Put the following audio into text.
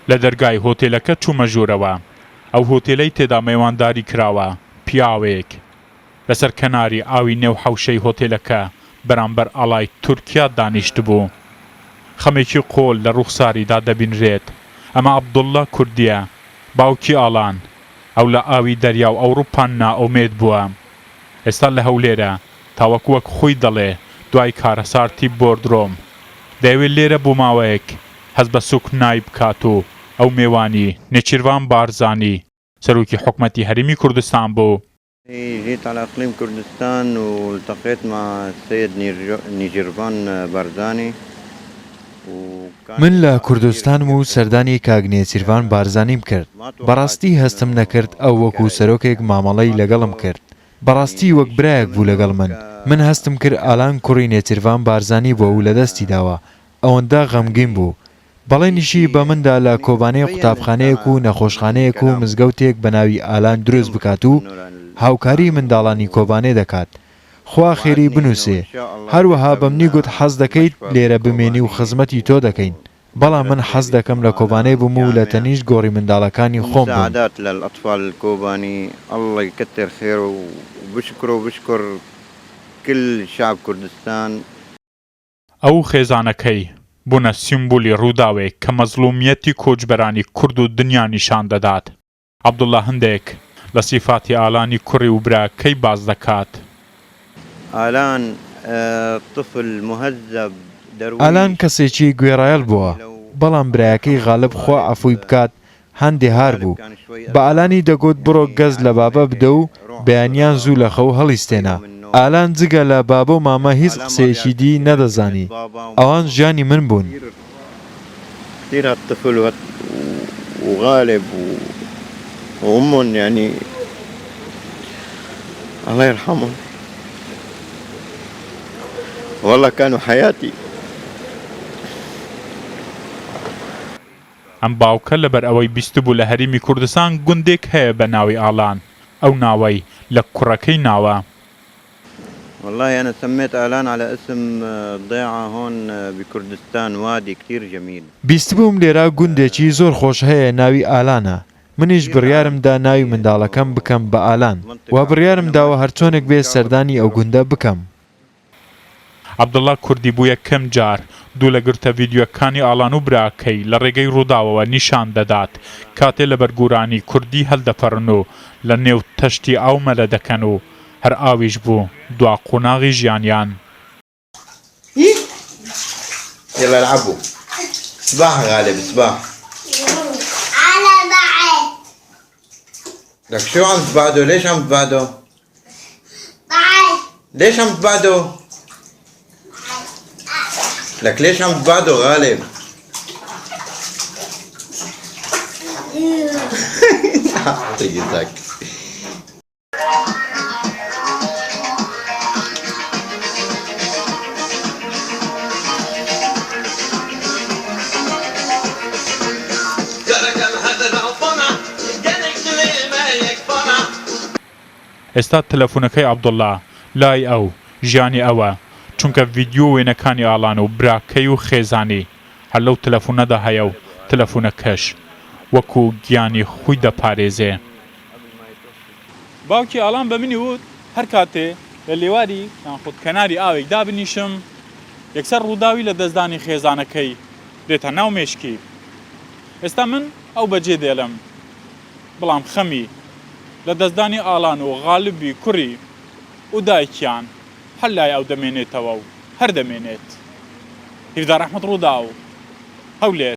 لە دەرگای هۆتێلەکە چوومە ژوورەوە. ئەو هۆتێلەی تێدا مێوانداری کراوە، پیاوێک لەسەر کەناری ئاوی نێو حەوشەی هۆتێلەکە بەرامبەر ئاڵای تورکیا دانیشتبوو. خەمێکی قووڵ لە ڕووخساریدا دەبینرێت. ئەمە عەبدوڵڵا کوردییە، باوکی ئاڵان. ئەو لە ئاوی دەریا و ئەوڕوپا نائومێد بووە. ئێستا لە هەولێرە، تاوەکو وەک خۆی دەڵێ دوای کارەسارتی بۆردرۆم، دەیەوێت لێرە بۆ ماوەیەک هەست بە سوکنایی بکات و ئەو مێوانی نێچیرڤان بارزانی، سەرۆکی حکومەتی هەرێمی کوردستان بوو. جيت على اقليم كردستان والتقيت مع السيد نيجيرفان بارزاني وكان من لە لقاء كتير کوردستانم كتير و حلو سەردانی کاک نێچیرڤان بارزانیم کرد، بەڕاستی هەستم نەکرد ئەو وەکو سەرۆکێک مامەڵەی لەگەڵم کرد، بەڕاستی وەک برایەک بوو لەگەڵ من، من هەستم کرد ئالان کوڕی نێچیرڤان بارزانی بووە و لەدەستی داوە، ئەوەندە غەمگین بوو. بەڵێنیشی بە من دا لە کۆبانێ قوتابخانەیەک و نەخۆشخانەیەک و مزگەوتێک بە ناوی ئالان دروست بکات و هاوکاری منداڵانی کۆبانێ دەکات. خوا خێری بنووسێ. هەروەها بە منی گوت حەز دەکەیت لێرە بمێنی و خزمەتی تۆ دەکەین. بەڵام من حەز دەکەم لە کۆبانێ بم و لە تەنیشت گۆڕی منداڵەکانی خۆم بم. ئەو و خێزانەکەی بوونە سیمبولی ڕووداوێک کە مەزڵومیەتی کۆچبەرانی کورد و دنیا نیشان دەدات. عەبدوڵڵا هەندێک لە سیفاتی ئالانی کوڕی و براکەی باس دەکات. ئالان طفل مهذب ئالان درویش کەسێکی گوێڕایەڵ بووە، بەڵام برایەکەی غالب خوا عەفووی بکات هەندێ هار بوو. بە ئالانی دەگوت بڕۆ گەز لە بابە بدە و بەیانیان زوو لە خەو هەڵیستێنە. ئالان جگە لە بابە و مامە هیچ قسەیەکی دی نەدەزانی. ئەوان ژیانی من بوون. ئەم باوکە لەبەر ئەوەی بیستبوو لە هەریمی کوردستان گوندێک هەیە بە ناوی ئالان، ئەو ناوەی لە کوڕەکەی ناوە. والله انا سميت آلان على اسم ضيعة هون بكردستان وادي كتير جميل. بیستبووم لێرە گوندێکی زۆر خۆش هەیە ناوی ئالانە، منیش بڕیارم دا ناوی منداڵەکەم بکەم بە ئالان، وا بڕیارم داوە هەرچۆنێک بێ سەردانی ئەو گوندە بکەم. عەبدوڵا کوردی بۆ یەکەم جار دوو لە گرتە ڤیدیۆکانی ئالان و براکەی لە ڕێگەی ڕووداوەوە نیشان دەدات کاتێ لەبەر گۆرانی کوردی هەلدەپەڕن و لە نێو تەشتی ئاو مەلە دەکەن و هەر ئاویش بوو دوا قۆناغی ژیانیان. يلا العبوا سباحة غالب سباحة على بعد لك شو عم تبعدوا ليش عم تبعدوا بعد ليش عم تبعدوا لك ليش عم تبعدوا غالب طيزك ئێستا تەلەفونەکەی عەبدوڵا لای ئەو ژیانی ئەوە چونکە ڤیدیۆ و وێنەکانی ئالان و براکەی و خێزانی هەر لەو تەلەفونەدا هەیە و تەلەفونەکەش وەکو گیانی خوی دەپارێزێ. باوکی ئالان بە منی وت هەر کاتێ لە لێواری یان خود کەناری ئاوێک دابنیشم یەکسەر ڕووداوی لە دەستدانی خێزانەکەی دێتە ناو مێشکی. ئێستا من ئەو بەجێ دێلم بەڵام خەمی لە دەستدانی ئالان و غالبی کوڕی و دایکیان هەر لای ئەو دەمێنێتەوە و هەر دەمێنێت. هیڤدار ئەحمەد ڕووداو، هەولێر.